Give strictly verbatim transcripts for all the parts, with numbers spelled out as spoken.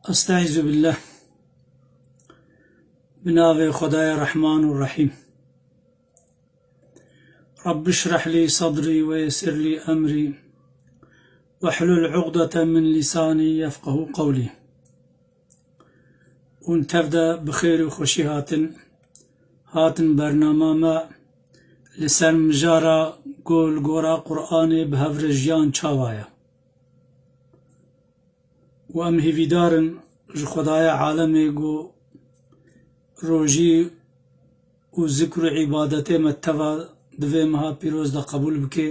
Estaizu billah. Bi navê Xwedaya Rehman û Rehîm. Rabbi şrah lî sadrî we yessir lî emrî wehlul uqdeten min lîsanî yefqehu qewlî. Hûn tev de bi xêr û xweşî hatin. Hatin bernama me li ser mijara ku li gora Qur'anê bi hev re jiyan çawa ye. Û em hêvîdar in ji Xwedaya alemê ku rojî û zikr û îbadetê me teva di vê meha pîroz de qebûl bike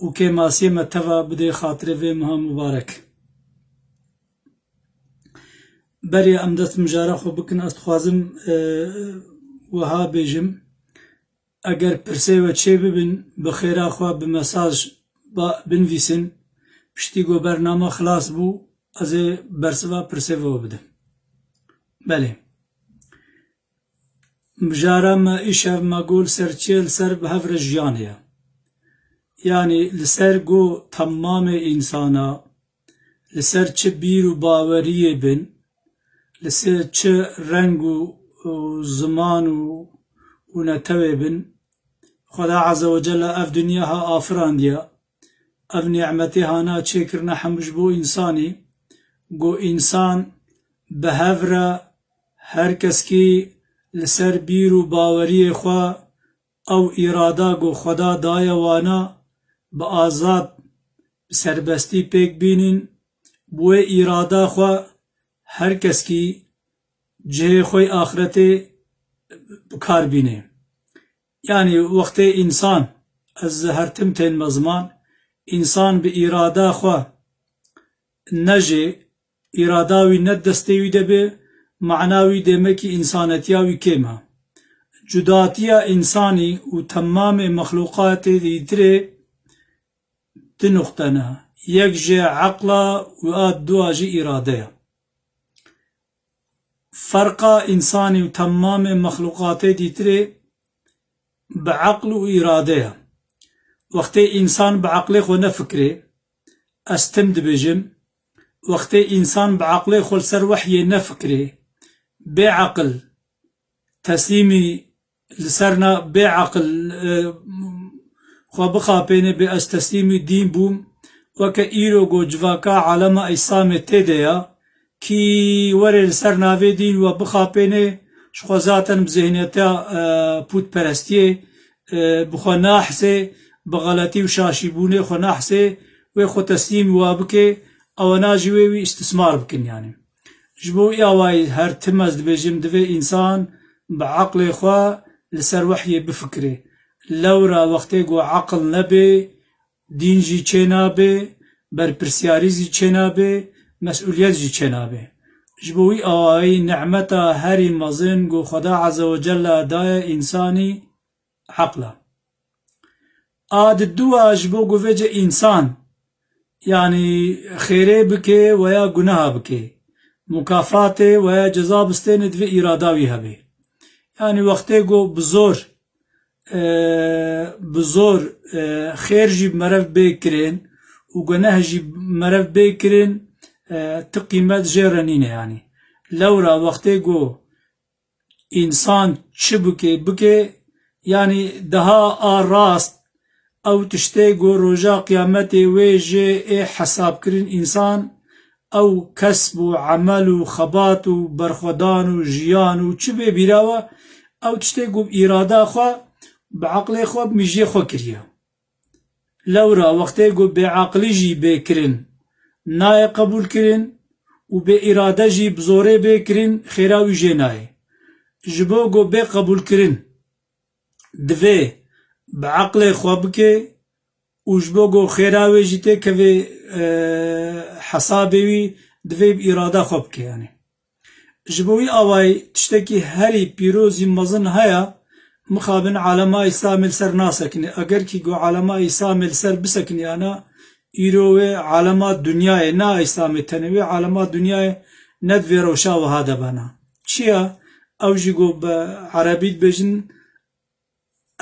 û kêmasiyê me teva bidê xatirê vê meha mubarek. Berê em dest mijara xwe bikin, ez dixwazim, e, wiha bêjim, eger pirsê we çê bibin, bi xêra xwe bi mesaj ba-, binivîsin, piştî ku bername xilas bû, ez ê bersiva pirsê we bidim. Belê. Mijara me îşev me got li ser çi ye? Li ser bi hev re jiyanê ye. Yanî li ser ku temamê însana, li ser çi bîr û baweriyê bin, li ser çi reng û, û ziman û, û netewê bin, Xweda Azze ve Celle ev dinya ha afirandiye, ev nîmetê hana çêkirine hemû ji bo însanî, ku însan bi hev re her keskî li ser bîr û baweriyê xwe ew îrada ku Xweda daye wana bi azad, bi serbestî pêk bînin, bi wê îrada xwe her keskî cihê xwe yê axretê bi kar bîne. Yanî wextê însan, ez her tim tên me ziman, însan bi îrada xwe nejê, îrada wî ne destê wî de be, mana wî demekî însanetiya wî kêm e. Cudatiya însanî û temamê mexlûqatê dîtirê du nuqte ne. Yek jê eqla û a dua jî îrade ye. Ferqa însanî û temamê mexlûqatê dîtirê bi eql û îrade ye. Wextê însan bi eqlê xwe nefikirê, ez tim dibêjim, wextê însan bi eqlê xwe li ser wehyê nefikirê, bê eql, teslîmî li ser na bê eqil, e, xwe bixapêne, bê ez teslîmî dîn bûm, weke îro ku civaka alema Îslamê tê de ya, kî were li ser navê dîn we bixapêne, ji xwe zaten bi zihniyeta, e, pûtperestiyê, e, bi xwe nahsê, bi xeletî û şaşîbûnê xwe nahsê, wê xwe teslîmî wa bike, ewana jî wê wî îstismar bikin, yanî. Ji bo wî awayî her tim ez dibêjim, divê însan bi eqlê xwe li ser wehyê bifikirê. Lewra wextê ku eql nebê, dîn jî çênabê, berpirsiyarî jî çênabê, mesûliyet jî çênabê. Ji bo wî awayî nimeta herî mezin ku Xweda Azze ve Celle daye însanî, eql e. A di dua ji bo ku vêce însan, yanî xêrê bike weya guneha bike, mukafatê weya ceza bistêne, divê îrada wî hebe. Yanî wextê ku bi zor, e, bi zor, e, xêr jî bi merev bê kirin û guneh jî bi merev bê kirin, e, ti qîmet jê re nîne yanî. Lewra wextê ku însan çi bike, bike, yanî daha a rast, ew tiştê ku roja qiyametê wê jê ê hesabkirin însan, ew kesb û emel û xebat û berxwedan û jiyan û çi bê bîra we, ew tiştê ku bi îrada xwe, bi eqlê xwe, bi mijiyê xwe kiriye. Lewra wextê ku bêeqlî jî bê kirin, nayê qebûlkirin û bê îrade jî bi zorê bê kirin, xêra wî jê nayê. Ji bo ku bê qebûlkirin, divê bi eqlê xwe bike û ji bo ku xêra wê jî têkeve, e, hesabê wî, divê bi îrada xwe bike, yanî. Ji bo wî awayî tiştekî herî pîrozî mezin heye, mixabin alema Îslamê li ser nasekine. Eger kî ku alema Îslamê li ser bisekiniyana, îro wê alema dinyayê, na Îslamê tenê, wê alema dinyayê ne di vê rewşa wiha de bena. Çi ye? Ew jî ku bi erebî dibêjin,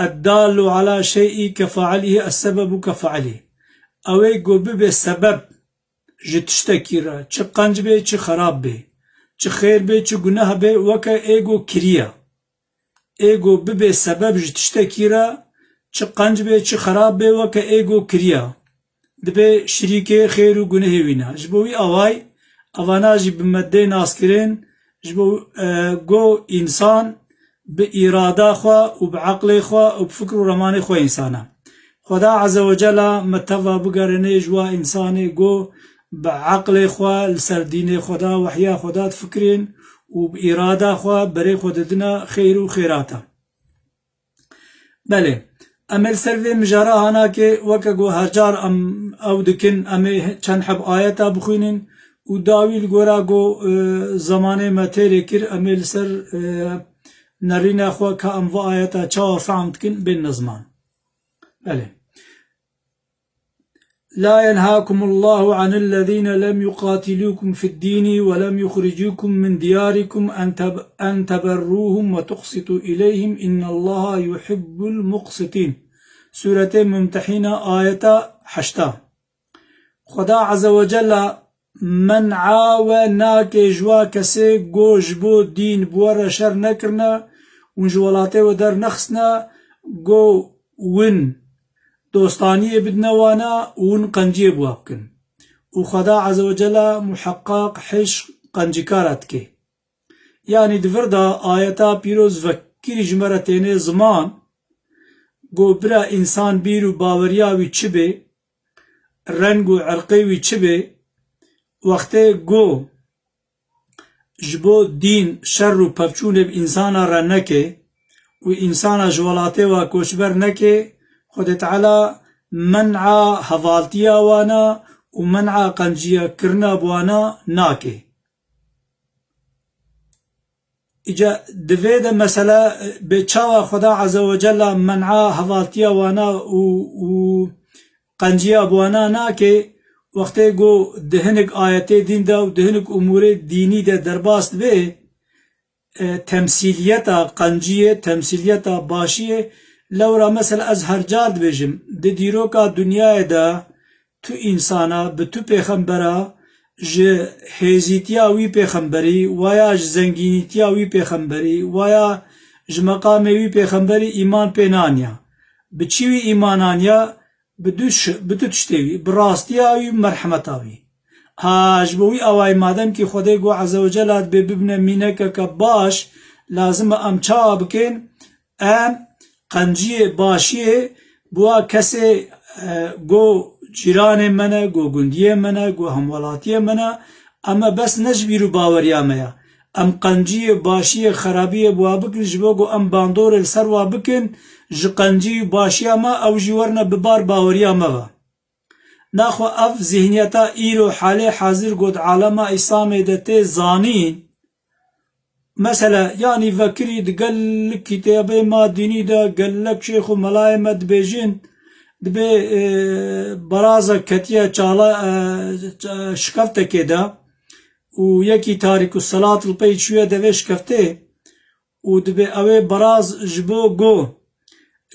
"Eddallu ala şey'i kefailihi, essebebu kefailihi." Ew ê ku bibe sebeb ji tiştekî re, çi qenc bê, çi xerab bê, çi xêr bê, çi guneh bê, weke ê go kiriye. Ê go bibe sebeb ji tiştekî re, çi qenc bê, çi xerab bê, weke ê go kiriye. Dibe şirîkê xêr û gunehê wî ne. Ji bo wî awayî, evana jî bi meddê naskirin, ji bo, e, go însan bi îrada xwe û bi eqlê xwe û bi fikr û remanê xwe însan e. Xweda Azze ve Cella me teva bigerîne ji wa însanê go bi eqlê xwe li ser dînê Xweda, wehya Xweda difikirin û bi îrada xwe berê xwe didine xêr û xêrata. Belê, em ê li ser vê mijara hanakê weke ku her car em ew dikin, em ê çend heb ayeta bixwînin û dawî li gora ku, e, zemanê me têrê kir, em ê li ser, e, nerîna xwe ka em va ayeta çawa fehm dikin, bên ziman. Belê. لا ينهاكم الله عن الذين لم يقاتلوكم في الدين ولم يخرجوكم من دياركم أن تب-، أن تبروهم وتقسطوا إليهم إن الله يحب المقسطين. Sûretê Mumtehîne, ayeta heşta. Xweda Azze ve Cella men'a we nake ji wa kesê go ji bo dîn bi we re şer nekirine, hûn ji welatê we dernexistine, go win dostaniyê bidine wana û win qenciyê bi wa bikin. Û Xweda Azze ve Cella muheqqaq hêj qencîkara dike. Yanî di vir de ayeta pîroz vekirî ji me re têne ziman, go bira însan bîr û baweriya wî çi bê, reng û erqê wî çi bê, wextê go ji bo dîn şer û pevçûnê bi însana re neke û însana ji welatê wa koçber neke, Xwedê Teala men'a hevaltiya wana û men'a qenciya kirina bi wana nake. Îca di vê de mesele, e, bê çawa Xweda Azze ve Cella men'a hevaltiya wana û, û qenciya bi wana nake, wextê ku di hinek ayetê dîn de û di hinek umûrê dînî de derbas dibe, e, temsîliyeta qenciyê, temsîliyeta başiyê, lewra mesela ez her car dibêjim, di dîroka dinyayê de tu însana, bi tu pêxembera, ji hêzîtiya wî pêxemberî, waya ji zengînîtiya wî pêxemberî, waya ji meqamê wî pêxemberî îman pê naniya. Bi çi wî îman aniya? Bi du şi-, bi du tiştê wî, bi rastiya wî û merhemeta wî. Ha, ji bo wî awayî madem kî Xwedê got Azze ve Cella dibê bibine mînekeke baş, lazim e em çawa bikin? Em qenciyê başiyê bi wa kesê, e, go cîranê me ne, go gundiyê me ne, go hemwelatiyê me ne, em e bes ne ji bîr û baweriya me ya. Em qenciyê, başiyê, xerabiyê bi wa bikin, ji bo ku em bandorê li ser wa bikin, ji qencî û başiya me, ew jî werine bi bar baweriya me ve. Naxwe ev zihniyeta îro halê hazir ku di alema Îslamê de tê zanîn, mesela, yanî vekirî di gelek kitêbê ma dînî de gelek şêx û melayê me dibêjin, dibê, e, berazek ketiye çala, e, ç-, şikeftekê de û yekî tarîk û selat li pey çûye devê şikeftê û dibê ew ê beraz ji bo go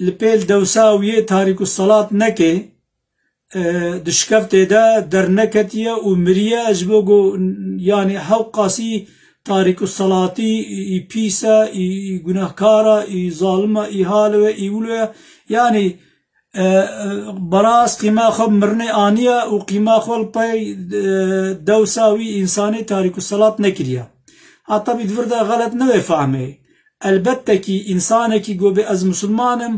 li pêl dewsa wî yê tarîk û selat neke, e, di şikeftê de derneketiye û miriye, ji bo ku, yanî, hewqasî tarîk û selatî, î pîs e, î, î gunehkar e, î zalim e, î hal e, î wilo ye. Yanî, e, e, beraz qîma xwe bi mirinê aniye û qîma xwe li pey, e, dewsa wî însanê tarîk û selat nekiriye. Ha, tebî di vir de xelet newê fehmê. Elbette kî însanekî go bê ez misilman im,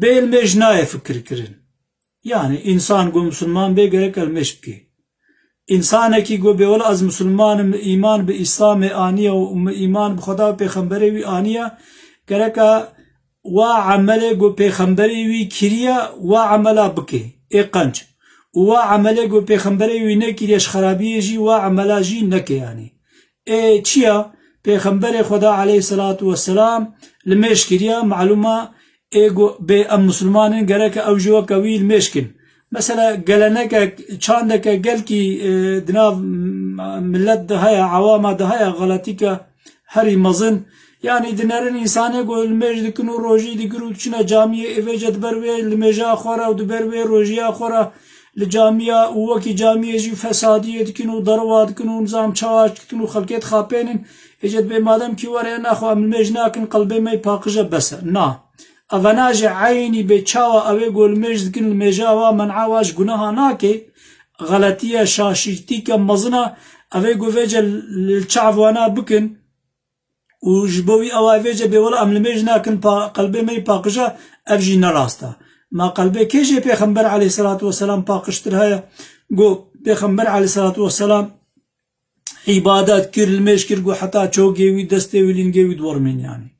bê li mêj nayê fikirkirin. Yanî însan ku misilman bê gerek e li mêj bikê. Însanekî ku bê wela ez misilman im, îman bi Îslamê aniye û min îman bi Xweda û pêxemberê wî aniye, gerek e wa emelê ku pêxemberê wî kiriye, wa emela bikê, ê qenc. Û wa emelê ku pêxemberê wî nekiriye, ji xerabiyê jî wa emela jî neke yanî. Ê çi ya? Pêxemberê Xweda aleyhisselatu vesselam li mêj kiriye, malûm e, ê go bê em misilman in, gerek e ew jî weke wî li mêj kin. Mesela geleneke, çandeke gelkî, e, di nav m-, milet de heye, awama de heye, xeletîke herî mezin. Yanî dinerin însanê ku li mêj dikin û rojî digir û diçine camiyê, ê vêce di ber wê limêja xwe re û di ber wê rojiya xwe re li camiya û wekî camiyê jî fesadiyê dikin û derwa dikin û nizam çawa dikin û xelkê dixapênin. Êcet bê madem kî were naxwe em limêj nakin, qelbê me yê paqij e, bes e. Na. Evena jî eynî bê çawa ew ê ku limêj dikin, limêja wa, men'a wa ji guneha nake, xeletiye, şaşîtîke mezin e, ev ê ku vêce li çav wana bikin û ji bo wî ew ê vêce bê wela em limêj nakin, pa-, qelbê me yê paqij e, ev jî ne rast e. Ma qelbê kê jê Pêxember aleyhisselatu vesselam paqijtir heye? Ku Pêxember aleyhisselatu vesselam îbadet kir, limêj kir, ku heta çokê wî, destê wî, lingê wî diwermên, yanî.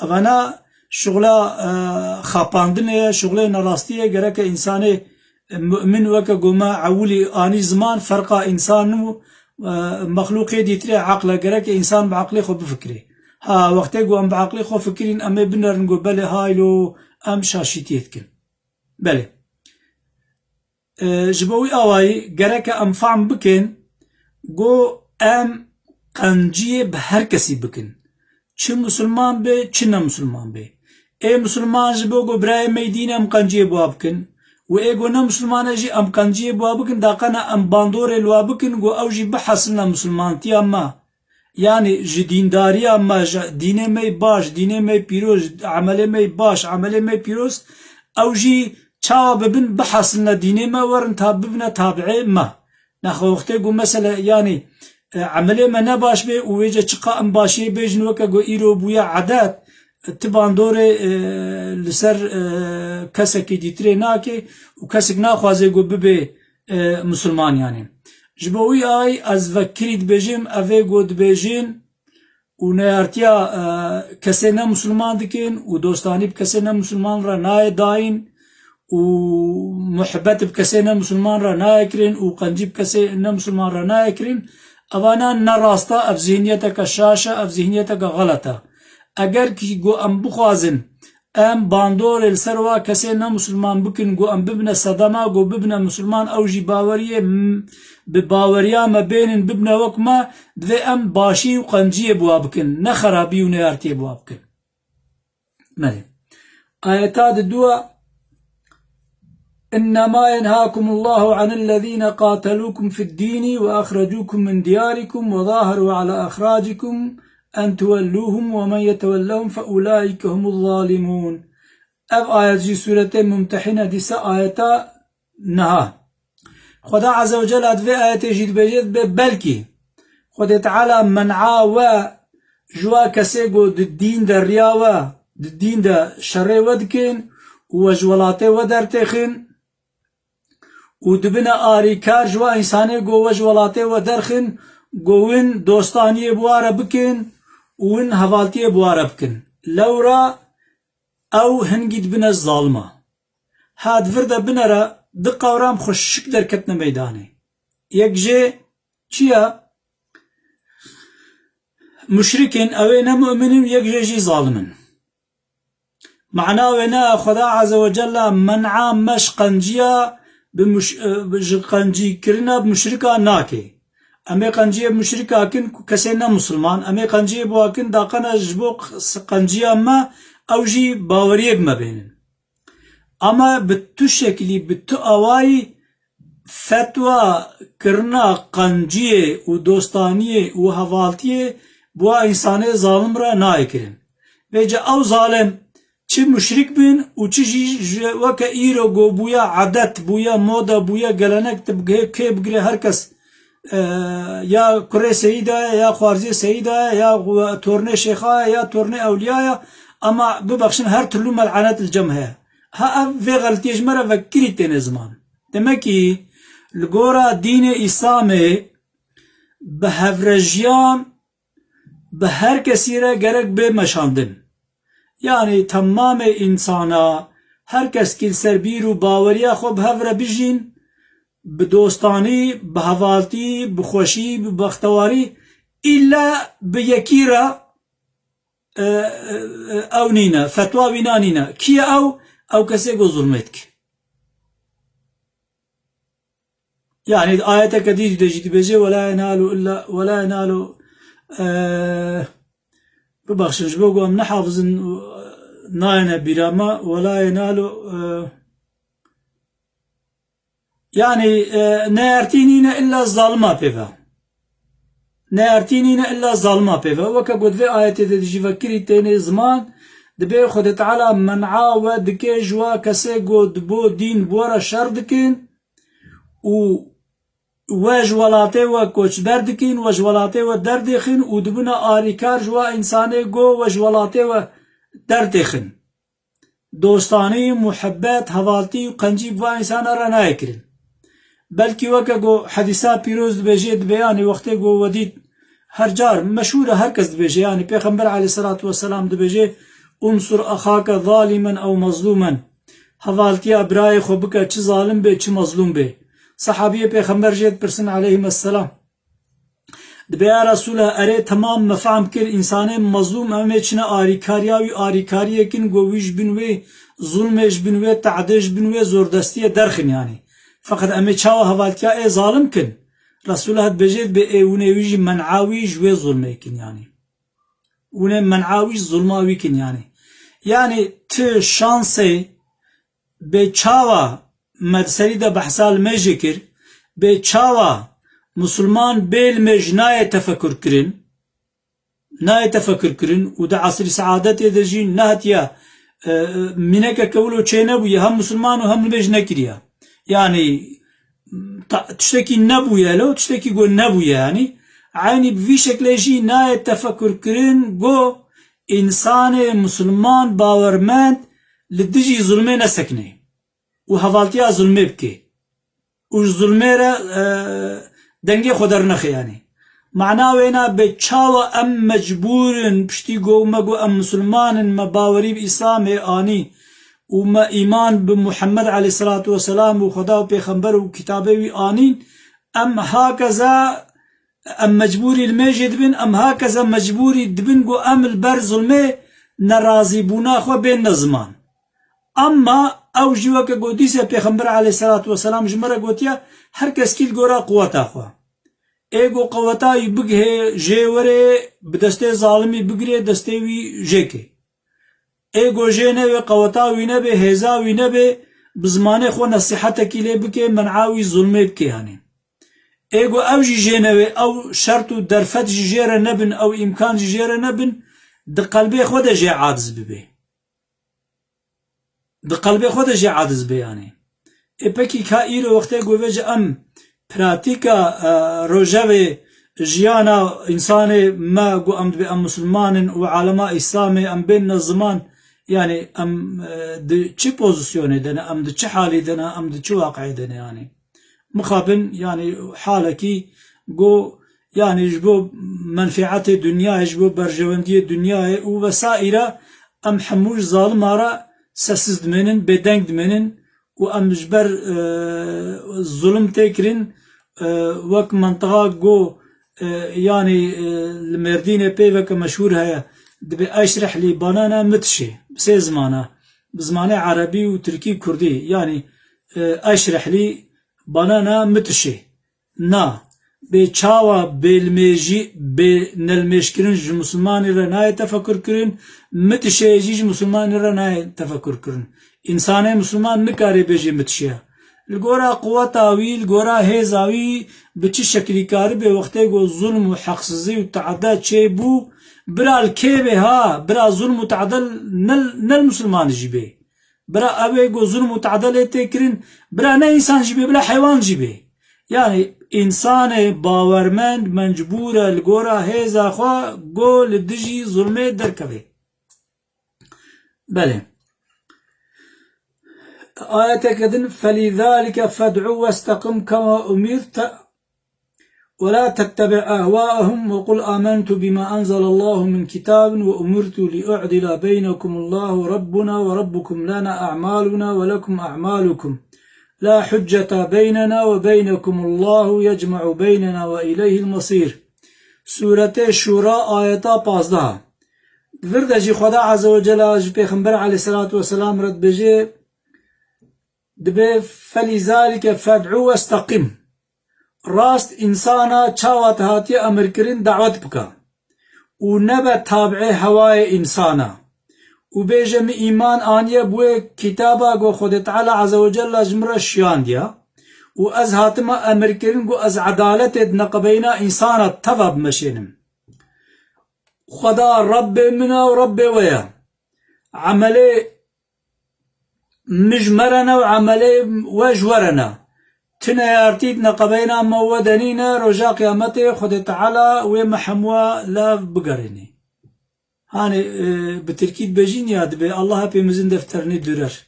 Evana şuxla, e, xapandinê ye, şuxlê nerastî ye, gereke însanê, e, mu'min weke ku me ewilî anî ziman, ferqa însan û, e, mexlûqê dîtirê eql e, gereke însan bi eqlê xwe bifikirê. Ha, wextê ku em bi eqlê xwe fikirîn, em ê binerin ku belê haylo em şaşîtiyê dikin. Belê. E, ji bo wî awayî gereke em fehm bikin ku em qenciyê bi her kesî bikin. Çi misilman be, çi ne misilman be. Ê misilman ji bo ku birayê me yê dîn e em qenciyê bi wa bikin. Û ê ku ne misilman e jî em qenciyê bi wa bikin, daqena em bandorê li wa bikin ku ew jî bihesilne misilmantiya me. Yanî ji dîndariya me, ji dînê me yê baş, dînê me yê pîroz, emelê me yê baş, emelê me yê pîroz, ew jî çawa bibin, bihesilne dînê me, werin ta bibine tabi'ê me. Nexwe wextê ku mesele, yanî, e, emelê me ne baş bê û wêce çiqa em başiyê bêjin, weke ku îro bûye edet, e, ti bandorê, e, li ser, e, kesekî dîtirê nake û kesek naxwaze ku bibe, e, misilman, yanî. Ji bo wî ay ez vekirî dibêjim, ev ê ku dibêjin û neyartiya, e, kesê ne misilman dikin û dostanî bi kesê ne misilman re nayê dayîn û muhibet bi kesê ne misilman re nayê kirin û qencî bi kesê ne misilman re nayê kirin, evana ne rast e, ev zihniyeteke şaş e, ev zihniyeteke xelet e. Eger kî ku em bixwazin em bandorê li ser wa kesê ne misilman bikin, ku em bibine sedema, ku bibine misilman, ew jî baweriyê m-, bi baweriya me bênin, bibine wek me, divê em başî û qenciyê bi wa bikin, ne xerabî û neyartiyê bi wa bikin. Belê. Ayeta di dua, إنما ينهاكم الله عن الذين قاتلوكم في الدين وأخرجوكم من دياركم وظاهروا على إخراجكم أن تولوهم ومن يتولهم فأولئك هم الظالمون. Ev ayet jî Sûretê Mumtehîne dîsa ayeta niha. Xweda Azze ve Celle di vê ayetê jî dibêje, dibe belkî Xwedê Teala men'a we ji wa kesê ku di dîn de riya we, di dîn de şerê we dikin û we ji welatê we dertêxin û dibine arîkar ji wa însanê ku we ji welatê we derxin, ku win dostaniyê bi wa re bikin û win hevaltiyê bi wa re bikin. Lewra ew hingî dibine zalima. Ha di vir de binere du qewram xweşik derketine meydanê. Yek jê çi ye? Muşrik in, ew ê ne mu'min in, yek jê jî zalim in. Mana wê ne, Xweda Azze ve Celle men'a me ji qenciya bi muş-, e, ji qencîkirina bi muşrika nake. Em ê qenciyê bi muşrika kin ku kesê ne musulman, em ê qenciyê bi wa kin daqena ji bo q-, s-, qenciya me, ew jî baweriyê bi me bênin. Ama bi tu şekilî, bi tu awayî fetwa kirina qenciyê û dostaniyê û hevaltiyê bi wa însanê zalim re nayê kirin. Vêce ew zalim çi muşrik bin û çi jî ji weke îro go bûye edet, bûye moda, bûye gelenek, tu bigê-, kê bigire her kes, e, ya kurê seyîda ye, ya xwarziyê seyîda ye, ya xwe-, tornê şêxa ye, ya tornê ewliya ye, ama bibexşin her türlü mel'anet li cem heye. Ha ev vê xeltiyê ji me re vekirî têne ziman. Demekî li gora dînê Îslamê bi hevrejiyan bi her kesî re gerek bê meşandin. Yanî temamê însana, her kes kî li ser bîr û baweriya xwe bi hev re bijîn, bi dostanî, bi hevaltî, bi xweşî, bi bextewarî, îlla bi yekî re, e, e, e, ew nîne, fetwa wîna nîne. Kî ye ew? Ew kesê ku zulmê dike. Yani ayeteke dî de jî dibêje, "Ve la yenalu illa, ve la yenalu", e, bibexşin, ji bo ku em nehafizin, nayene bîra me, "Ve la yenalu", e, Yani, e, neyartî nîne illa zalima pê ve. Neyartî nîne illa zalima pê ve. Weke ku di vê ayetê de dijî vekirî tênê ziman, dibê Xwedê Teala men'a we dike ji wa kesê ku di bo dîn bi we re şer dikin û we ji welatê we koçber dikin, we ji welatê we derdêxin û dibine arîkar ji wa însanê go we ji welatê we derdêxin. Dostanî, muhebbet, hevaltî û qencî bi va însana re nayê kirin. Belkî weke ku hedîsa pîroz dibêje, dibê, yanî wextê ku we dît, her car meşhûr e, her kes dibêje, yanî Pêxember aleyhisselatu vesselam dibêje, "Unsur axake zalimen ew mazlumen." Hevaltiya birayê xwe bike, çi zalim bê, çi mazlûm bê. Sehabiyê Pêxember jê dipirsin aleyhisselam. Dibê, ya Resûla, erê, temam, me fehm kir, însanê mezlûm em ê çine arîkariya wî, arîkariyekin ku wî ji bin wê zulmê, ji bin wê te'dê, ji bin wê zordestiyê derxin, yanî. Feqet em ê çawa hevaltiya ê zalim kin? Resûla dibêje, dibê ê hûn ê wî jî men'a wî ji wê zulmê kin, yanî. Hûn ê men'a wî ji zulma wî kin, yanî. Yanî ti şansê bê çawa me di serî de behsa limêjê kir, bê çawa misilman bê limêj nayê tefekur kirin, nayê tefekur kirin û di esrî seadetê de jî nehatiye, e, e, mînekeke wilo çê nebûye, hem misilman û hem limêj nekiriye. Yanî, ta-, tiştekî nebûye, lo tiştekî ku nebûye, yanî. Eynî bi vî şeklê jî nayê tefekur kirin ku însanê misilman bawermend li dijî zulmê nesekine û hevaltiya zulmê bike û ji zulmê re, e, dengê xwe dernexe, yanî. Mana wêna bê çawa em mecbûr in piştî ku me got em misilman in, me bawerî bi Îslamê anî û me îman bi Muhammed aleyhisselatu vesselam û Xweda û Pêxember û kitabê wî anîn, em hakeza em mecbûrî limêjê dibin, em hakeza mecbûrî dibin ku em li ber zulmê nerazîbûna xwe bênine ziman. Emma ew jî weke ku dîse Pêxember aleyhisselatu vesselam ji me re gotiye, her kes kî li gora quweta xwe. Ê ku quweta wî bigihê jê werê, bi destê zalimî bigirê, destê wî jê ke. Ê ku jê nebe, qeweta wî nebe, hêza wî nebe, bi zimanê xwe nesîhetekî lê bike, men'a wî zulmê bike, yanî. Ê ku ew jî jê nebe, ew şert û derfet jî jê re nebin, ew îmkan jî jê re nebin, di qelbê xwe de jê aciz bibe. Di qelbê xwe de jî aciz be, yanî. Ê pekî ka îro wextê ku vêce em pratîka, e, rojevê jiyana însanê me ku em dibê em misilman in û alema Îslamê em bên ne ziman, yanî em, e, di çi pozîsyonê de ne, em di çi halî de ne, em di çi waqi'ê de ne, yanî. Mixabin, yanî halekî ku, yanî ji bo menfeetê dinyayê, ji bo berjewendiyê dinyayê û vesaîre em hemû ji zalima re sessiz dimênin, bêdeng dimênin û em ji ber, e, zulm tê kirin, e, wek mentiqa ku, e, yanî, e, li Mêrdînê peyveke meşhûr heye, dibê eşrih lî banana mitişê, bi sê zimana, bi zimanê erebî û tirkî kurdî, yanî, e, eşrih lî banana mitişê. Na, bê çawa bêlimêjî, bê nelmêjkirin ji misilmanê re nayê tefekur kirin, mitişê jî ji misilmanê re nayê tefekur kirin. Însanê misilman nikarê bêjê mitişe. Li gora quweta wî, li gora hêza wî bi çi şeklî karibê wextê ku zulm û heqsizî û te'de çêbû, bira li kê bê ha, bira zulm û te'de ne, ne li misilmanê jî bê. Bira ew ê ku zulm û te'de lê tê kirin, bira ne însan jî bê, bila heywan jî bê. Yanî însanê bawermend mecbûr e li gora hêza xwe ku li dijî zulmê derkeve. Belê. Ayeteke din, "Felîzalike fed'u westeqim kema umîrte." ولا تتبع أهواءهم وقل آمنت بما أنزل الله من كتاب وأمرت لأعدل بينكم الله ربنا وربكم لنا أعمالنا ولكم أعمالكم لا حجة بيننا وبينكم الله يجمع بيننا وإليه المصير. Sûretê Şûra, ayeta pazdeh. Vir de jî Xweda Azze ve Celle ji Pêxember aleyhissalatu vesselam re dibêje, dibê, "Felîzalike fed'u westeqim." Rast însana çawa te hatiye emirkirin dawet bike û nebe tabi'ê hewayê însana û bêje, "Min îman aniye bi wê kitaba ku Xwedê Teala Azze ve Celle ji min re şiyandiye û ez hatime emirkirin ku ez edaletê di neqebeyna însana teva bimeşênim. Xweda Rebbê min e û Rebbê we ye. Emelê min ji me re ne û emelê we ji we re ne. Ti neyartî di neqebeyna me û we de nîne, roja qiyametê Xwedê Teala wê me hemû lev bigerînê. Hanê, e, bi tirkî dibêjin ya dibê Allah hepê mizin defterine dürer.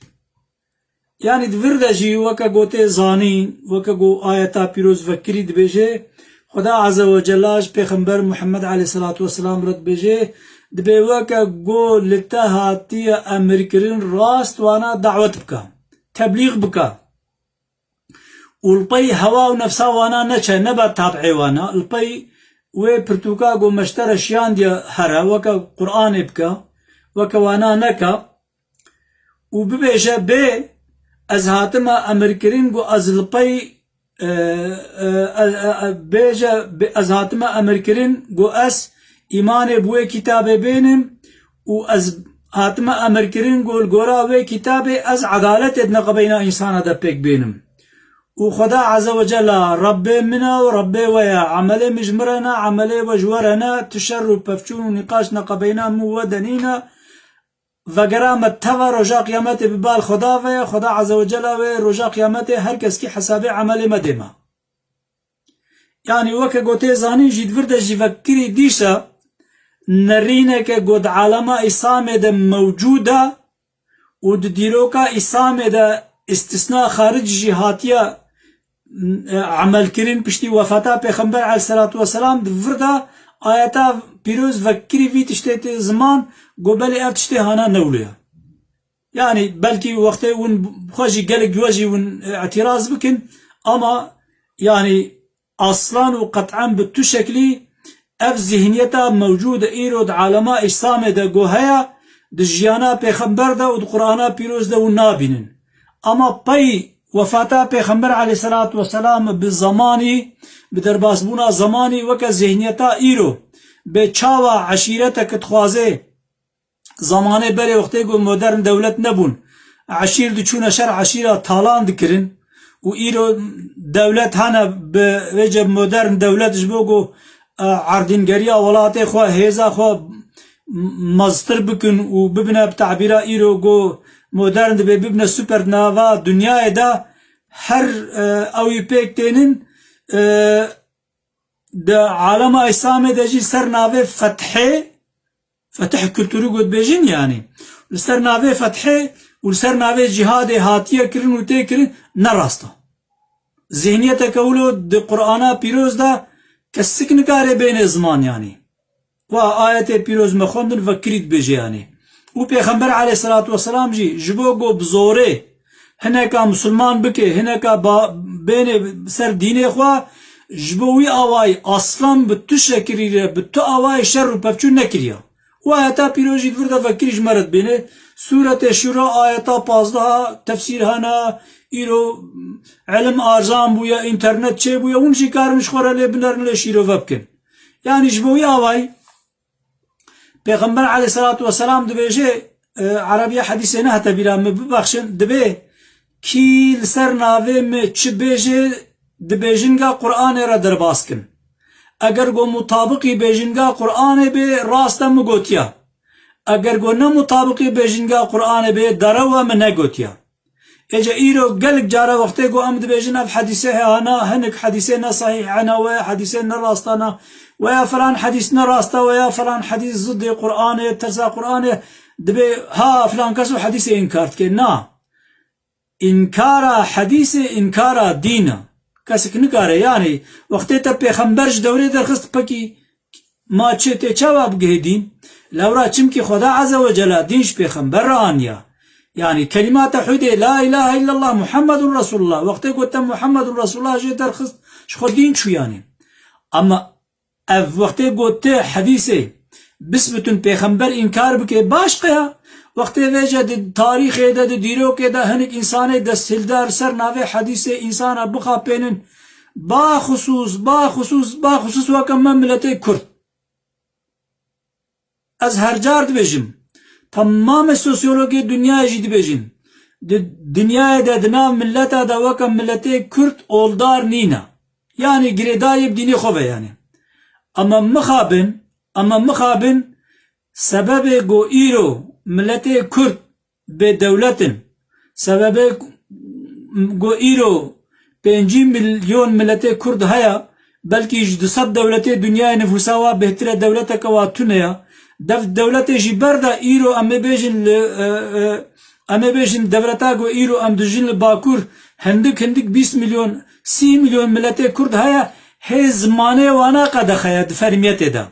Yanî di vir de jî weke gotê zanîn, weke go ayeta pîroz vekirî dibêje, Xweda Azze ve Cella ji Pêxember Muhammed aleyhisselatu vesselam re dibêje, dibê weke go li te hatiye emirkirin rast wana dawet bike, teblîx bike. Û li pey hewa û nefsa wana neçe, nebe tab'ê wana. Li pey wê pirtûka ku me ji te re şiyandiye here, weke Qur'anê bike, weke wana neke û bibêje, bê ez hatime emirkirin ku ez li pey, e, e, e, e, bêje, bê ez hatime emirkirin ku ez îmanê bi wê kitabê bênim û ez hatime emirkirin ku li gora wê kitabê ez edaletê di neqebeyna însana de pêk bênim. Û Xweda Azze ve Cella Rebbê min e û Rebbê we ye. Emelê min ji min re ne, emelê we ji we re ne. Tu şer û pevçûn û nîqaş neqebeyna min û we de nîne. Vegera me teva roja qiyametê bi bal Xweda ve ye. Xweda Azze ve Cella wê roja qiyametê her keskî hesabê emelê me dê me. Yanî weke gotê zanîn jî di vir de jî vekirî dîsa nerîneke go di alema Îslamê de mewcûd e û di dîroka Îslamê de îstisna xaric jî hatiye, e, emelkirin piştî wefata Pêxember aleyhisselatu vesselam, di vir de ayeta pîroz vekirî vî tiştê tê ziman, go belê ev tiştê hana newlê ye. Yanî belkî wextê hûn xwe jî gelek we jî hûn, e, îtîraz bikin, ama yanî aslan û qet'en bi tu şeklî ev zihniyeta mewcûd e îro di alema Îslamê de go heye, di jiyana Pêxember de û di Qur'ana Pîroz de hûn nabînin. Ama pey wefata Pêxember aleyhisselatu vesselam bi zemanî, bi derbasbûna zemanî weke zihniyeta îro, bê çawa eşîreteke dixwaze Zamanê berê wextê ku modern dewlet nebûn, eşîr diçûne şer eşîra talan dikirin û îro dewlet hene bi vêce modern dewlet ji bo ku, e, erdîngeriya welatê xwe, hêza xwe m-, meztir bikin û bibine bi tabîra îro ku modern dibe, bibine super di nava dinyayê de her, e, ew ê pêk tênin, e, di alema Îslamê de jî ser navê fethê, fetih kulturî got bêjin yanî, li ser navê fethê û li ser navê cîhadê hatiye kirin û tê kirin, ne rast e. Zihniyeteke wilo di Qur'ana pîroz de kesik nikare bêne ziman yanî. Wa ayetê pîroz me xwendin vekirî dibêje yanî. Û Pêxember aleyhisselatu vesselam jî ji bo ku bi zorê hineka musulman bike, hineka ba-, bêne ser dînê xwe, ji bo wî awayî aslan bi tu şekilî re, bi tu awayî şer û pevçûn nekiriya. Û ayeta pîroz jî di vir de vekirî ji me re dibêne. Sûretê Şura ayeta pazdeh tefsîr hene, îro ilim arzan bûye, înternet çêbûye, hûn jî karin ji xwe re lê binerin, lê şîrove bikin. Yanî ji bo wî awayî Pêxember aleyhisselatu vesselam dibêje, e, erebiya hedîsê nehete bîra min, bibexşin, dibê, kî li ser navê min çi bêje, di bêjinga Qur'anê re derbas kin. Eger go mutabiqî bêjinga Qur'anê bê, rast e, min gotiya. Eger go ne mutabiqî bêjinga Qur'anê bê, derew e, min negotiya. Êca îro gelek cara wextê ku em dibêjin ev hedîsê heyana, hinek hedîsê ne sehîh hene, weya hedîsê ne rastana, weya filan hedîs ne rasta, weya filan hedîs zidê Qur'anê, tersa Qur'anê, dibê ha filan kes û hedîsê înkar dike. Na. Înkara hedîsê înkara dîn e. Kesik nikare, yanî wextê te pêxember ji dewrê derxist pekî Ma çi tê çawa bigihê dîn? Lewra çimkî Xweda Azze ve Cela dîn ji pêxember re aniya. Yanî kelîma tewhîdê, La ilahe illallah Muhammedun Resulullah. Wextê got te Muhammedun Resulullah jê derxist, ji xwe dîn çû yanî. Ama ev wextê got te hedîsê, bisbitun pêxember înkar bike, başqe ya. Wextê vêce di tarîxê de, di dîrokê de hinek însanê desthildar ser navê hedîsê însana bixapênin. Baxusûs, baxusûs, baxusûs weke me miletê Kurd. Ez her car dibêjim, temamê sosyologê dinyayê jî dibêjin, di dinyayê de di nav mileta de weke miletê Kurd oldar nîne. Yanî girêdayî bi dînê xwe ve yanî. Ema mixabin, ema mixabin sebebê ku îro miletê Kurd bê dewlet in. Sebebê ku îro pêncî milyon miletê Kurd heye, belkî ji du sed dewletê dinyayê nifûsa wa bêhtir e, dewleteke wa tune ye. Dev dewletê jî ber de îro em ê bêjin li, e, e, em ê bêjin dewleta ku îro em dijîn li Bakur hindik hindik bîst milyon, sî milyon miletê Kurd heye, hê zimanê wana qedexe ye di fermiyetê de.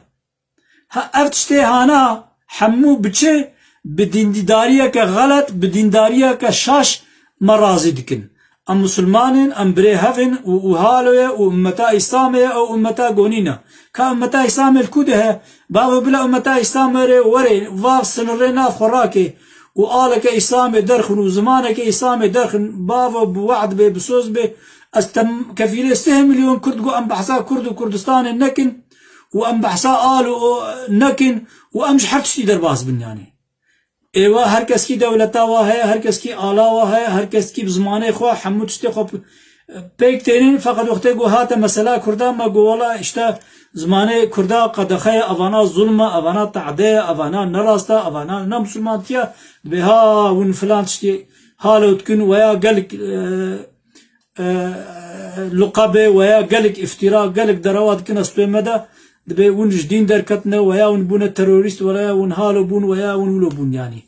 Ha, ev tiştê hana hemû bi çi? Bi dîndariyeke xelet, bi dîndariyeke şaş me razî dikin. Em misilman in, em birê hev in û, û halo ye û ummeta Îslamê ye, ew ummeta gonî ne. Ka ummeta Îslamê li ku dihe? Bavo bila ummeta Îslamê rê were, vav sinirê nav xwe rake û aleke Îslamê derxin û zimaneke Îslamê derxin, bavo bi we'd bê, bi soz bê, ez tem-, kefîlê sih milyon Kurd ku em behsa Kurd û Kurdistanê nekin, û em behsa al û o nekin û em ji her tiştî derbas bin yanî. Êwa her keskî dewleta wa heye, her keskî ala wa heye, her keskî bi zimanê xwe hemû tiştê xwe p-, pêk tênin, feqet wextê ku hate mesela Kurda me got wela işte zimanê Kurda qedexe ye, evana zulm e, evana tade ye, evana nerast e, evana ne misilmantiye, dibê ha hûn filan tiştî halo dikin weya gelek, e, e, luqabê weya gelek îftîra, gelek derewa dikin estûyê me de, dibê hûn ji dîn derketine, weya hûn bûne terorîst, weya hûn halo bûn, weya hûn wilo bûn yanî.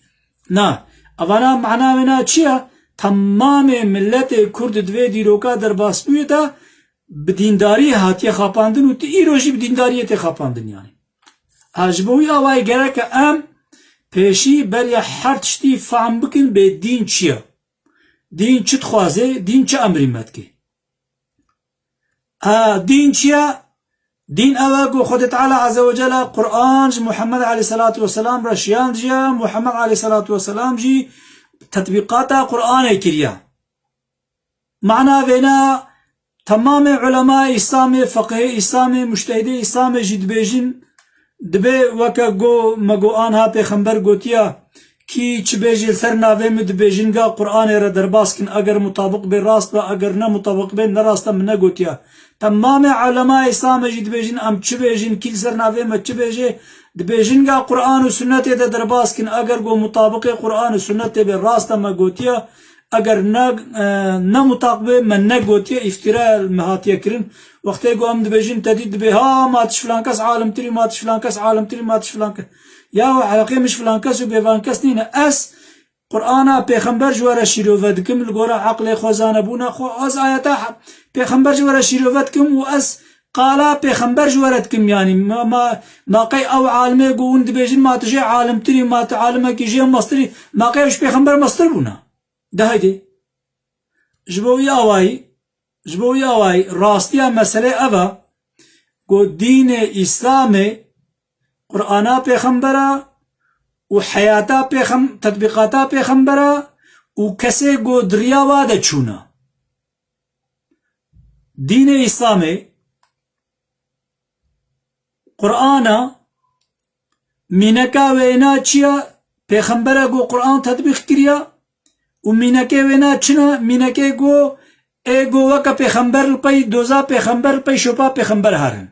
Na, evana mana wê na çi ye? Temamê miletê Kurd di vê dîroka derbasbûyê de bi dîndarî hatiye xapandin û tu îro jî bi dîndariyê tê xapandin yanî. Ha, ji bo wî awayî gereke em pêşî beriya her tiştî fehm bikin bê dîn çi ye. Dîn çi dixwaze? Dîn çi emrî me dike? Ha, dîn çi ye? Dîn ew e ku Xwedê Teala Azze ve Celle Qur'an ji Muhammed aleyhisselatu vesselam re şiyandiye, Muhammed aleyhisselatu vesselam jî tetbîqata Qur'anê kiriye. Mana vêna, temamê ulemayê Îslamê, feqihê Îslamê, mujtehidê Îslamê jî dibêjin, dibê weke go me go anha pêxember gotiya, kî çi bêjê li ser navê min dibêjin ga Qur'anê re derbas kin, eger mutabiq bê rast be, eger ne mutabiq bê ne rast e, min negotiya. Temamê ulemayê Îslamê jî dibêjin em çi bêjin, kî li ser navê me çi bêjê, dibêjin ga Qur'an û sunnetê de derbas kin, eger go mutabiqê Qur'an û sunnetê bê rast e me gotiya, eger ne, e, ne mutaq bê, me negotiye, îftîra me hatiye kirin. Wextê ku em dibêjin, te dît dibê, ha, ma tu ji filan kes alimtirî, ma tu ji filan kes alimtirî, ma tu ji filan kes. Ya, ereqê min ji filan kes û bêvan kes nîne. Ez Qur'ana pêxember ji we re şîrove dikim, li gora eqlê xwe, zanebûna xwe, ez ayeta he-, pêxember ji we re şîrove dikim û ez qala pêxember ji we re dikim, yanî, ma, ma, ma qey ew alimê ku hûn dibêjin, ma tu jê alimtirî, ma tu alimekî jê mestirî, ma qey ew ji pêxember mestir bûna? De heydi. Ji bo wî awayî, ji bo wî awayî rastiya meselê ev e ku dînê Îslamê Qur'ana pêxembera û heyata pêxem-, tetbîqata pêxembera û kesê ku di riya wa de çûne. Dînê Îslamê Qur'ana, mîneka wêna çi ya? Pêxembere ku Qur'an tetbîq kiriya û mînekê wêna çi ne? Mînekê ku ê ku weke pêxember li pey doza pêxember, li pey şopa pêxember herin.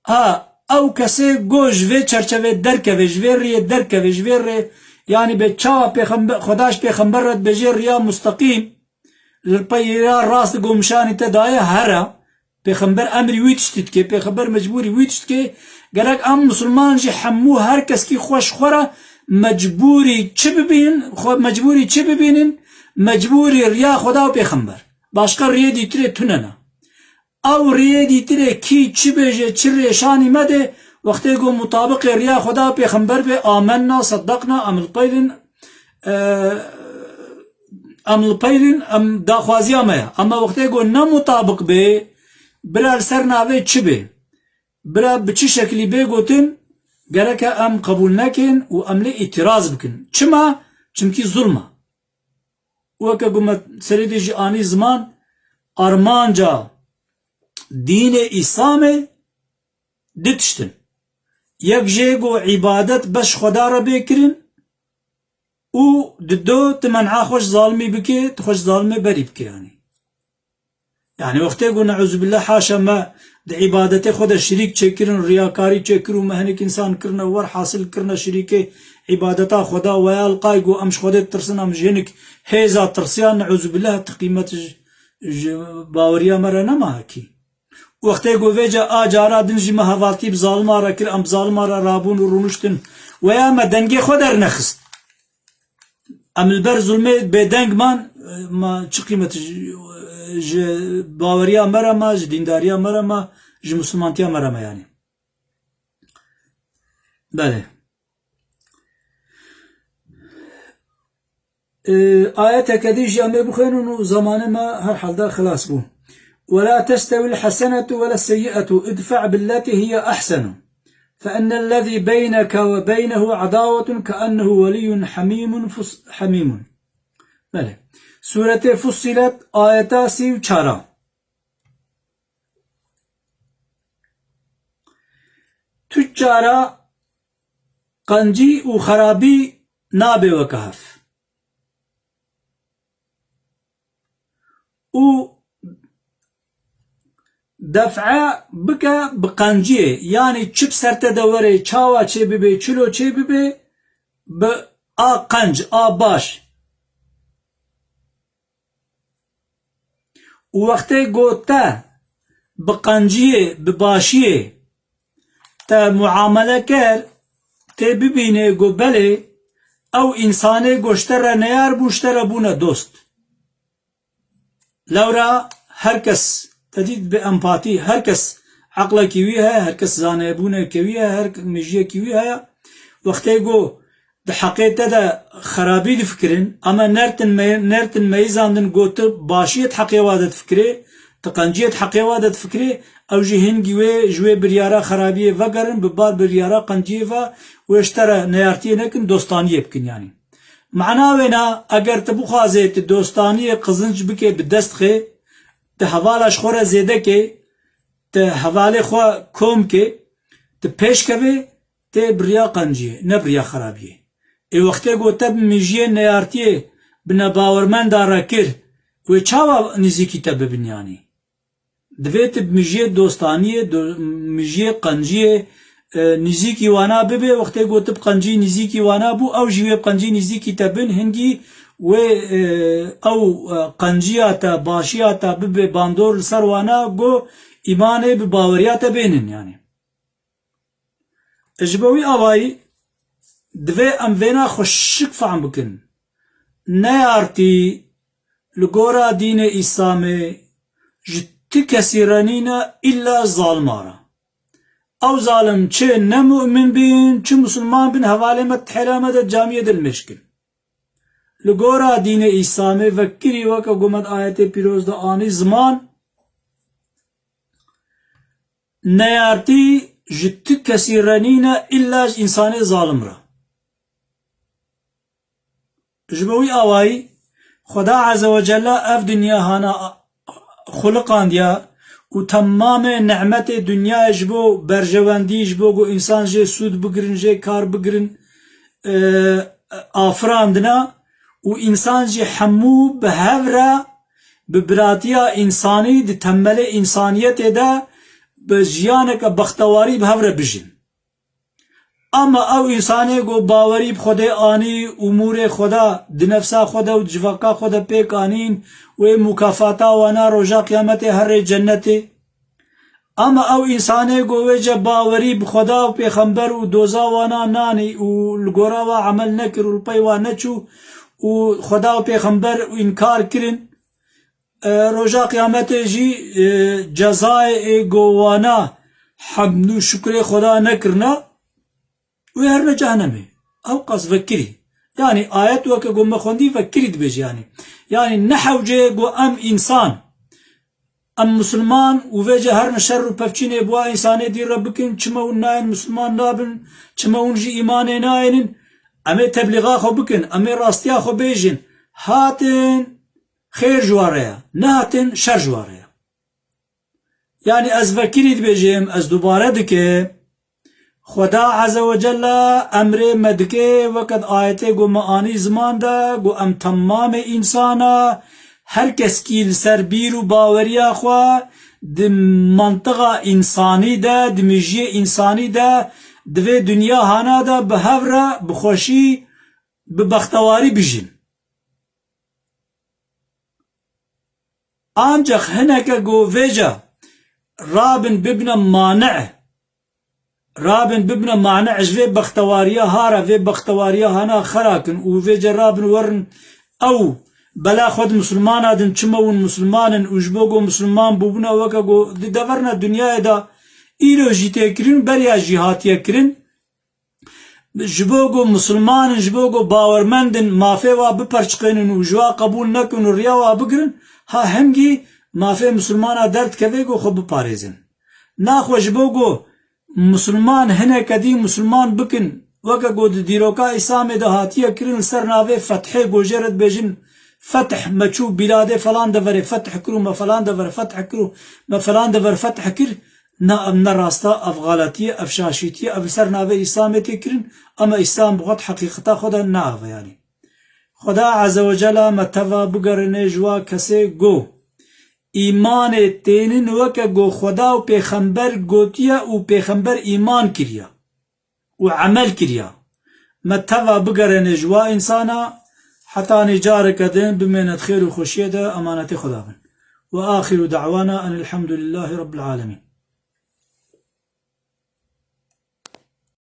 Ha, ew kesê ku ji vê çerçevê derkeve, ji vê riyê derkeve, ji vê rê, yanî bê çawa pêxember, Xweda ji pêxember re dibêje riya musteqîm, li pey ya rast ku min şanî te daye here, pêxember emrî wî tiştî dike, pêxember mecbûrî wî tişt dike, gerek em misilman jî hemû her keskî xwe ji xwe re mecbûrî çi bibînin, xwe mecbûrî çi bibînin, mecbûrî riya Xweda û pêxember. Başqa riyê dîtirê tune ne. Ew riyê dîtirê kî çi bêje, çi rêşanî me de, wextê ku mutabiqê riya Xweda û pêxember bê, amenna, seddaqna, em li pey din, e, em li pey din, em daxwaziya me ye. Ema wextê ku ne mutabiq bê, bira li ser navê çi bê, bira bi çi şekilî bê gotin, gereke em qebûl nekin û em lê îtiraz bikin. Çima? Çimkî zulm e. Weke ku me serê de jî anî ziman, armanca dînê Îslamê du tişt in. Yek jê ku îbadet bes Xweda re bê kirin, û di do tu men'a xwe ji zalimî bikê, tu xwe ji zalimê berî bikê, yanî. Yanî wextê ku ne'uzubillah haşa me di îbadetê xwe de şirîk çêkirin, riyakarî çêkir û me hinek însan kirine wer hasil kirine şirîkê îbadeta Xweda, weya li qay ku em ji Xwedê ditirsin, em ji hinek hêza tirsiyan, ne'uzubillah, tu qîmet ji, ji baweriya me re nema hekî. Wextê ku vêca a cara din jî me hevaltî bi zalima re kir, em bi zalima re rabûn û rûniştin, weya me dengê xwe dernexist. Em li ber zulmê bêdeng man, ma çi qîmet ji, ji baweriya me re ma, ji dîndariya me re ma, ji misilmantiya me re ma, yanî. Belê. Ee, ayeteke dî jî em ê bixwînin û zamanê me herhalde xilas bû. ولا تستوي الحسنة ولا السيئة ادفع بالتي هي أحسن فإن الذي بينك وبينه عداوة كأنه ولي حميم فص-، حميم. Belê. Sûretê Fussilet, ayeta sî û çar a. Tu cara qencî û xerabî nabe weke hev. Û def'e bike bi qenciyê, yanî çi bi ser te de were, çawa çê bibe, çilo çê bibe, bi a qenc, a baş. Û wextê ku te bi qenciyê, bi başiyê te muamele kir, tê bibînê ku belê ew însanê ku ji te re neyar bû, ji te re bûne dost. Lewra her kes, te dît bi empatî, her kes eqlekî wî heye, her kes zanebûneke wî heye, her mijiyekî wî heye. Wextê ku di heqê te de xerabî difikirin, ama nertin me-, nertin meyizandin ku tu başiyê di heqê wa de difikirê, tu qenciyê di heqê wa de difikirê, ew jî hingî wê ji wê biryara xerabiyê vegerin, bi bar biryara qenciyê ve wê ji te re neyartiyê nekin, dostaniyê bikin yanî. Mana wêna, eger tu bixwazê tu dostaniyê qizinc bikê bi dest xê, tu hevala ji xwe re zêde kê, tu hevalê xwe kom kê, tu pêş kevê, tê bi riya qenciyê, ne bi riya xerabiyê. Ê wextê ku te bi mijiyê neyartiyê bi nebawermenda re kir, wê çawa nîzîkî te bibin yanî? Divê tu bi mijiyê dostaniyê, do-, mijiyê qenciyê, e, nîzîkî wana bibe. Wextê ku tu bi qencî nîzîkî wana bû, ew jî wê bi qencî nîzîkî te bin, hingî wê, e, ew, e, qenciya te, başiya te bibe bandor li ser wana, ku îmanê bi baweriya te bênin yanî. Ji bo wî awayî divê em vêna xweşik fehm bikin. Neyartî li gora dînê Îslamê ji ti kesî re nîne, îlla zalima re. Ew zalim çi ne mu'min bin, çi musulman bin, hevalê me di hêla me de camiyê de li mêj kin. Li gora dînê Îslamê vekirî weke ku me di ayetê pîroz de anî ziman, neyartî ji tu kesî re nîne, îlla ji însanê zalim re. Ji bo wî awayî Xweda Azze ve Celle ev dinya hana xuliqandiya û temamê nimetê dinyayê ji bo berjewendî, ji bo ku însan jê sûd bigirin, jê kar bigirin, e, afirandina û însan jî hemû bi hev re bi biratiya însanî di temelê însaniyetê de bi jiyaneke bextewarî bi hev re bijin. Ama ew însanê ku bawerî bi Xwedê anî, umûrê Xweda di nefsa xwe de û di civaka xwe de pêk anîn, wê mukafata wana roja qiyametê herê cennetê. Ama ew însanê ku wê ce bawerî bi Xweda û pêxember û doza wana nanî û li gora wa emel nekir û li pey wa neçû û Xweda û pêxember înkar kirin, e, roja qiyametê jî, e, cezayê ê ku wana hemd û şukrê Xweda nekirina, wê herine cehenemê. Ew qas vekirî. Yanî ayet weke ku me xwendî vekirî dibêje yanî. Yanî ne hewce ye ku em însan, em musulman û vêce herine şer û pevçînê bi wa însanê dî re bikin, çima hûn nayên musulman nabin, çima hûn jî îmanê nayênin, em ê teblîxa xwe bikin, em ê rastiya xwe bêjin. Hatin xêr ji wa re ye, nehatin şer ji wa re ye. Yanî ez vekirî dibêjim, ez dubare dikim, Xweda Azze ve Celle emrê me dike, weke di ayetê ku me anî ziman de, ku em temamê însana, her keskî li ser bîr û baweriya xwe, di mantiqa însanî de, di mijiyê însanî de, di vê dinya hana de bi hev re, bi xweşî, bi bextewarî bijîn. Ancax hineke ku vêca rabin bibine mane, rabin bibine mane ji vê bextewariya hara, vê bextewariya hana xera kin û vêca rabin werin ew bela xwe di misilmana din çima hûn misilman in û ji bo ku misilman bûbûna weke ku di deverna dinyayê de îro jî tê kirin, beriya jî hatiye kirin. Ji bo ku misilman in, ji bo ku bawermend in, mafê wa biperçiqênin û ji wa qebûl nekin û riya wa bigirin, ha hingî mafê misilmana derdikeve ku xwe biparêzin. Naxwe ji bo ku misilman hineke dî misilman bikin, weke ku di dîroka Îslamê de hatiye kirin, li ser navê fethê ku jê re dibêjin, fetih, me çû bîladê falan deverê fetih kir û me falan dever fetih kir û me falan dever fetih kir, na, em ne rasta, ev xaletî ye, ev şaşîtî ye, ev li ser navê Îslamê tê kirin, ama Îslam bi xwe di heqîqeta xwe de ne ev e, yanî. Xweda Azze ve Celle me teva bigerîne ji wa kesê ku îmanê tênin weke ku Xweda û Pêxember gotiye û Pêxember îman kiriye û emel kiriye. Me teva bigerîne ji wa însana, hetanî careke din bimêne di xêr û xweşiyê de, emanetê Xweda bin. Ve axiru da'wana enil hamdulillahî rabbil alemîn.